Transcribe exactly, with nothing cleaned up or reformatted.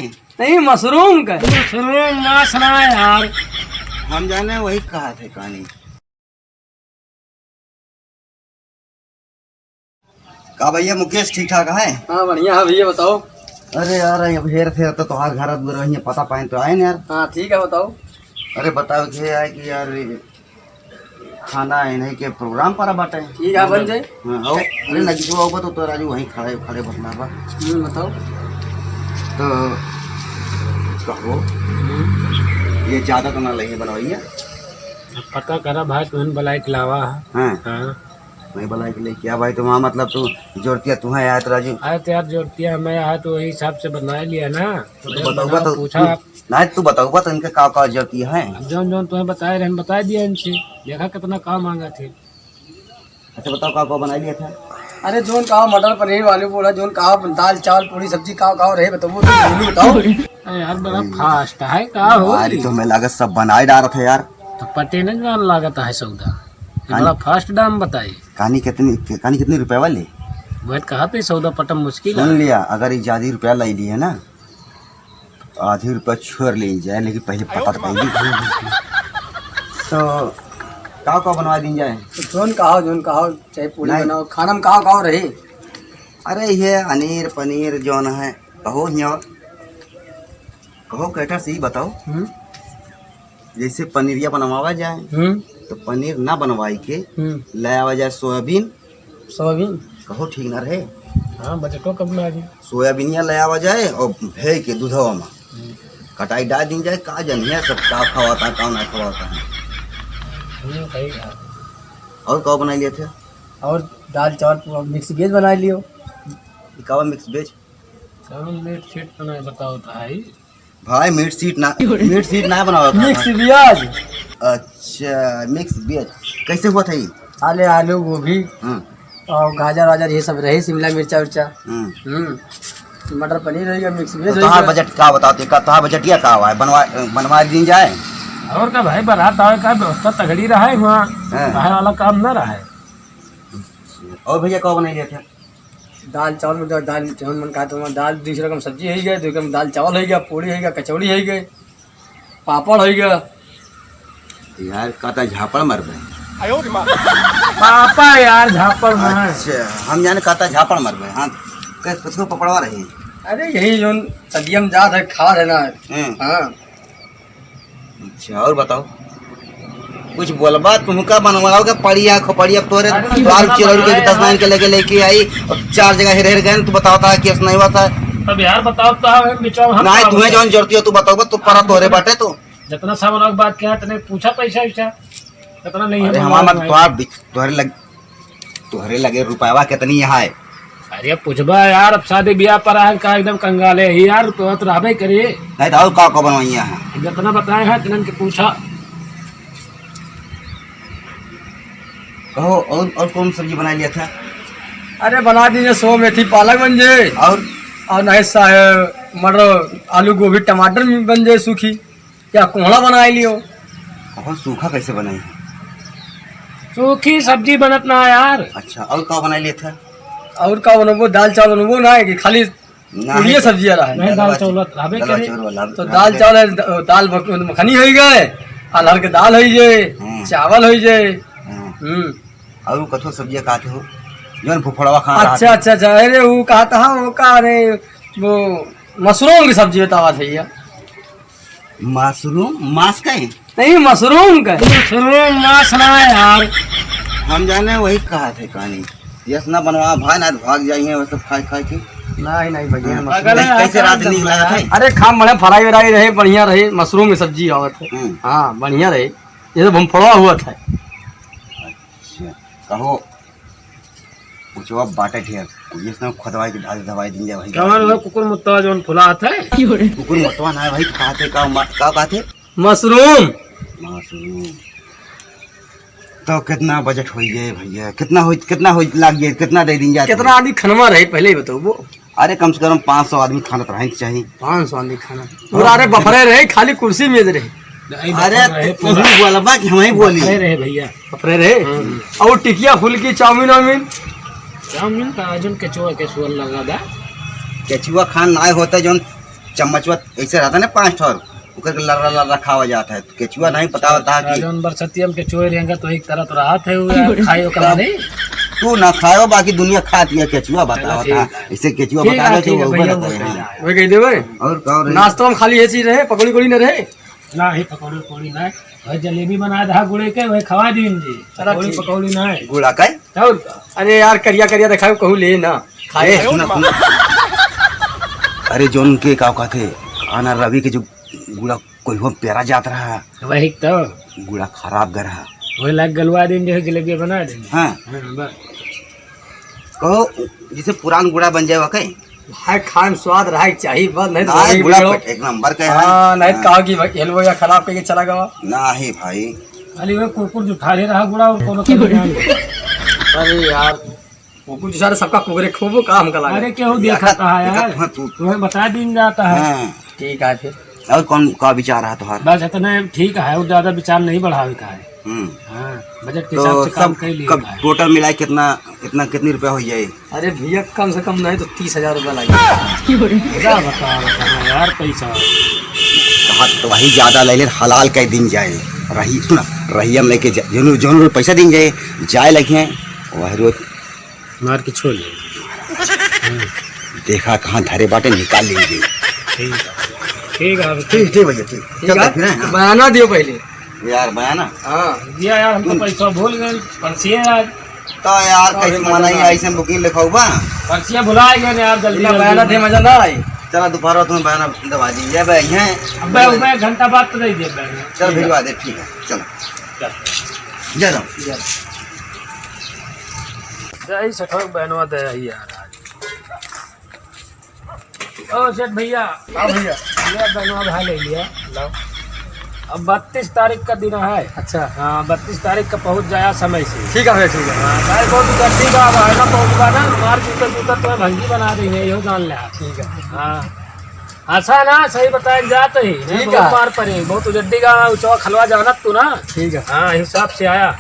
नहीं, मशरूम का। मशरूम मांस ना है यार। हम जाने वही कहा थे कहानी। का भैया मुकेश ठीक ठाक है? हाँ, बढ़िया है भैया, बताओ। अरे यार, अब हेर फेर तो तोहार घर दुआर वहीं पता पाए तो आए न यार। हाँ, ठीक है, बताओ। अरे बताओ, ये है कि यार खाना इन्हीं के प्रोग्राम पर बाटे। ठीक है, बन जाए। हाँ, आओ। अरे नजदीक आओ तो, तो राजू वहीं खड़े, खड़े बसना बा। हम्म, बताओ। तो कहो, हम्म। ये ज्यादा तो ना लगे बनवाइए। अब पता करा भाई, तुहन बलाई के लावा है। हाँ। हाँ। नहीं बलाई के लेके आ भाई, तो वहाँ मतलब तू जोरतिया तू है यार राजू। अरे तो यार जोरतिया हमें यार तो वही हिसाब से बना लिया ना। तो तू बताऊबा तो पूछा। नहीं, तू बताऊबा तो इनके का का जोरतिया है। अब जौन जौन तुम्हें बताए रहे, बता दिया इनसे। देखा कितना काम मांगा थे। अच्छा बताओ, का का बना लिया था? अरे जौन का मटर पनीर, आलू पूड़ा, जौन का दाल चावल पूड़ी सब्जी का का रहे बताओ, तुम बोलो बताओ। अरे यार बड़ा फास्ट है का हो। अरे तो हमें लागत सब बनाए डालत है यार। तो पते नहीं जान लागत है सौदा। ये कान- बड़ा फास्ट दाम बताए। कहानी कितनी, कहानी कितनी रुपए वाली? वह तो कहा थे सौदा पटम मुश्किल सुन है। लिया, अगर ये ज्यादा रुपया ले लिए ना तो आधी रुपया छोड़ ले जाए, लेकिन पहले पता तो पहले। तो का का बनवा दी जाए? तो जौन कहो, जौन कहो, चाहे पूड़ी नहीं। बनाओ, खाना में कहो, कहो रही। अरे ये अनीर पनीर जौन है, कहो हिया, कहो कैटर से ही बताओ। हम्म। जैसे पनीरिया बनवावा जाए, हम्म। तो पनीर ना बनवाई के हम्म। ले आवा जाए सोयाबीन। सोयाबीन? कहो ठीक ना रहे। हाँ, बजटो कम ना आ जाए। सोयाबीनिया ले आवा जाए और भे के दूधवा में हम्म। कटाई डाल दी जाए, का जनिया सब का खवाता, का ना खवाता है। हम्म, सही कहा। और का बनाई लिए थे? और दाल चावल पूरा मिक्स वेज बनाई लियो। कावा मिक्स वेज? कौन मिक्स वेज बनाए बताओ तो भाई। भाई, मिक्स वेज ना, मिक्स वेज ना बनावा था। Mix veg. अच्छा, मिक्स वेज। कैसे हुआ था ये? आले, आलू, गोभी हम्म। और गाजर वाजर ये सब रहे, शिमला मिर्चा उर्चा। हम्म। हम्म। मटर पनीर रही, मिक्स वेज तो रही। तोहार बजट का बताओ, तो का तोहार बजटिया का हुआ है? बनवा, बनवा दी जाए। और का भाई, बारात आवे का व्यवस्था तगड़ी रहा है वहाँ, हाँ। बाहर वाला काम ना रहा है। और भैया, का बनाई लेते हैं? दाल चावल में तो दाल, जौन मन कहा तो दाल, दूसरा कम सब्जी हो गया, दूसरा कम दाल चावल हो गया, पूड़ी हो गया, कचौड़ी हो गई, पापड़ हो गया। यार, कहता झापड़ मरबे। पापा यार, झापड़ में। अच्छा, हम जाने कहता झापड़ मरबे। हाँ, कै-, कुछ को पपड़वा रही। अरे, यही जौन सदियम जात है, खा रहे ना। हम्म। हाँ। अच्छा, और बताओ, कुछ बोलबा? तुमका बनवाओ के पड़ी है, खोपड़ी अब तोरे अरे, बाल बनवाए। चिरौर के दस लाइन के लेके, लेके आई, अब चार जगह हेर हेर गए, तू बताओ था कि नहीं हुआ था? तब यार बताओ तो, हम बिचवा में हम नहीं, का तुम्हें बताएं? जौन जरूरत हो, तू बताओ, तू परा तोरे बाटे तू। जितना सामान के बात किया, तने पूछा पैसा वैसा, जितना नहीं है अरे, बनवाए हमारा भाई। तो आप बिच-, तोहरे लग-, तोहरे लगे रुपयवा कितनी है? अरे पूछबा यार, अब शादी ब्याह पर आए का एकदम कंगाले ही यार, रुपयवा तो रहबे करे। नहीं तो और का का बनवाइया है? जितना बताए हैं, इतनन के पूछा। कहो, और, और कौन सब्जी बना लिया था? अरे बना दीजिए, सो मेथी पालक बन जाए। और? और नहीं सा-, मटर, आलू, गोभी, टमाटर भी बन जाए सूखी। या कोहड़ा बनाए लियो। कहो सूखा कैसे बनाई? सूखी सब्जी बनत ना यार। अच्छा, और का बनाए लिए था? और का बनबो, दाल चावल बनबो ना है कि खाली ना पूड़िये है। सब्जियां रहा है। नहीं, दाल दालवा चावल रहबे दालवा करे। चावल वाला तो रहबे दाल करे। चावल है, द-, दाल मख-, मखनी हो गए, अरहर के दाल हो जाए, हम्म। चावल हो जाए। हम्म। हम्म। और कथो सब्जियां खाते हो? जौन फुफड़वा खाना अच्छा, रहते। अच्छा, अच्छा, अरे वो कहता है, वो का, अरे वो मशरूम की सब्जी बतावा भैया। मशरूम? मांस का है? नहीं, मशरूम का। मशरूम मांस ना है यार। हम जाने वही कहा थे कहानी। यस ना बनवा भाई, ना भाग जाइए वो सब खाए खाए के। नहीं, नहीं भैया, हाँ। मशरूम। अगर कैसे, कैसे रात नीक लगा था? अरे खाम बड़े फ्राई व्राई रहे, बढ़िया रहे, मशरूम की सब्जी आवत है। हम्म। हाँ, बढ़िया रहे। ये तो भुमफड़वा हुआ था। अच्छा, कहो, कुछ बाटे ठेर, जिसने खोदवाई के ढाल दवाई दिन जाए भाई। कौन हो कुकुर मुत्ता जौन फुलात है? कुकुर मुत्ता ना है भाई, तो कहते का मा-, का कहते? मशरूम। मशरूम। तो कितना बजट हो गए भैया? कितना हो, कितना हो लाग गए? कितना दे दिन जाते? कितना आदमी खनवा रहे पहले ही बताओ वो। अरे कम से कम पाँच सौ आदमी खाना तो रहना चाहिए। पाँच सौ आदमी खाना। हाँ। पूरा अरे बफरे रहे, खाली कुर्सी मेज रहे। नहीं, अरे बफर रहे तू पूरा। ही बोलबा कि हम ही बोली? बफरे रहे भैया। बफरे रहे? हाँ। और टिकिया फुल्की चाउमीन वाउमीन? चाउमीन का आजन केचुआ, केचुआ लगा दा। केचुआ खान ना होता जौन चम्मचवा ऐसे रहता ना पाँच ठो, ओकर के लर्रा लर्रा खावा जात है। केचुआ नहीं पता होता है कि जौन बरसतिया में केचुआ रहेंगे तो एक तरह तो रहत है वो यार, खाए ओकर तब नहीं। तू ना खाओ, बाकी दुनिया खाती है केचुआ, चलो बताओ ठीक था। है। इसे केचुआ ठीक बता है, दो तो ठीक है वो भैया, बता वो दे। ठीक है। वही कह देवे। और का और? नाश्ता में खाली ये चीज रहे, पकौड़ी उकौड़ी न रहे? ना ही पकौड़ी उकौड़ी ना, भाई जलेबी बना दहा गुड़े के, वही खवा दीन जी। चलो पकौड़ी ठीक। पकौड़ी ना है। गुड़ा का? और का? अरे यार, करिया करिया देखाओ, कहूँ ले ना खाए। ए, सुना, सुना। अरे, जौन के का कहते, आना रवि के जो गुड़ा कोई हो प्यारा जात रहा। वही तो। गुड़ा खराब गर रहा। वही लाग गलवा दिन जो है, जलेबिया बना दिन। हाँ। हाँ, बस। कहो, जैसे पुरान गुड़ा बन जाए, वाकई। भाई, खान स्वाद रहा चाहिए, बस नहीं तो ना, वही गुड़ा बिगड़ो। एक नंबर का है। हाँ, नहीं तो हाँ। कहा कि भाई, हेलवो या खराब करके चला गवा। नहीं भाई। खाली वो कुकुर जो खा ले रहा गुड़ा और कोनो कमी नहीं। अरे यार, कुकुर जो सारे सबका कुकुरे खूब काम का लगा। अरे, क्यों देखा यार, था यार? देखा था तू। तुम्हें बता दिन जाता है। हाँ। ठीक है फिर। और कौन का विचार है तुम्हारा? बस इतना ठीक है, और ज्यादा विचार नहीं बढ़ावे का है। हम्म। हाँ, बजट के तो हिसाब से काम सब कर लिए कब का है। टोटल मिलाए कितना, कितना, कितनी रुपया हो जाए? अरे भैया, कम से कम नहीं तो तीस हजार रुपया लगे। क्या बताओ, कहाँ यार पैसा? कहा तो वही ज्यादा ले ले, हलाल कह दिन जाए। रही, सुना, रही हम लेके जा-, जोनू, जोनू पैसा दिन जाए, जाए लगे, वह रोज मार के छोड़ ले। देखा कहाँ धरे बाटे, निकाल लेंगे। ठीक है, ठीक है, ठीक, ठीक भैया, ठीक। ठीक चल है, फिर, हाँ। बयाना दियो पहले। यार, बयाना? हाँ। दिया यार, हम तो पैसा भूल गए, परसिए आज। तो यार, तो कैसे अभी मनाई, मजा ना ऐसे booking लिखाऊ बा? परसिए भुला गए यार, जल्दी, इतना जल्दी बयाना में। दे, मजा ना आई। चला, दोपहर तुम्हें बयाना दबा दी, ये भाई हैं। अब भाई, मैं घंटा बाद तो नहीं दे बयाना। चल, ठीक है। भिजवा दे, ठीक है, चलो। चल। जय राम। जय। जय सेठवा के बहनवा दे आई यार आज। ओ सेठ भैया। हाँ भैया। ले बहनवा भाई ले लिया। लो। अब बत्तीस तारीख का दिन है। अच्छा। हाँ, बत्तीस तारीख का पहुँच जाया समय से। ठीक है भैया, ठीक है। हाँ, भाई बहुत जल्दी का अब है ना, पहुँचबा ना, मार जूता जूता तो भंगी बना देंगे, यो जान ले। ठीक है। हाँ। अच्छा ना, सही बताए जात ही, नहीं, ठीक बहुत है। मार पड़े, बहुत उजड्डी का उचवा खलवा जानत तू ना। ठीक है। हाँ, हिसाब से आया।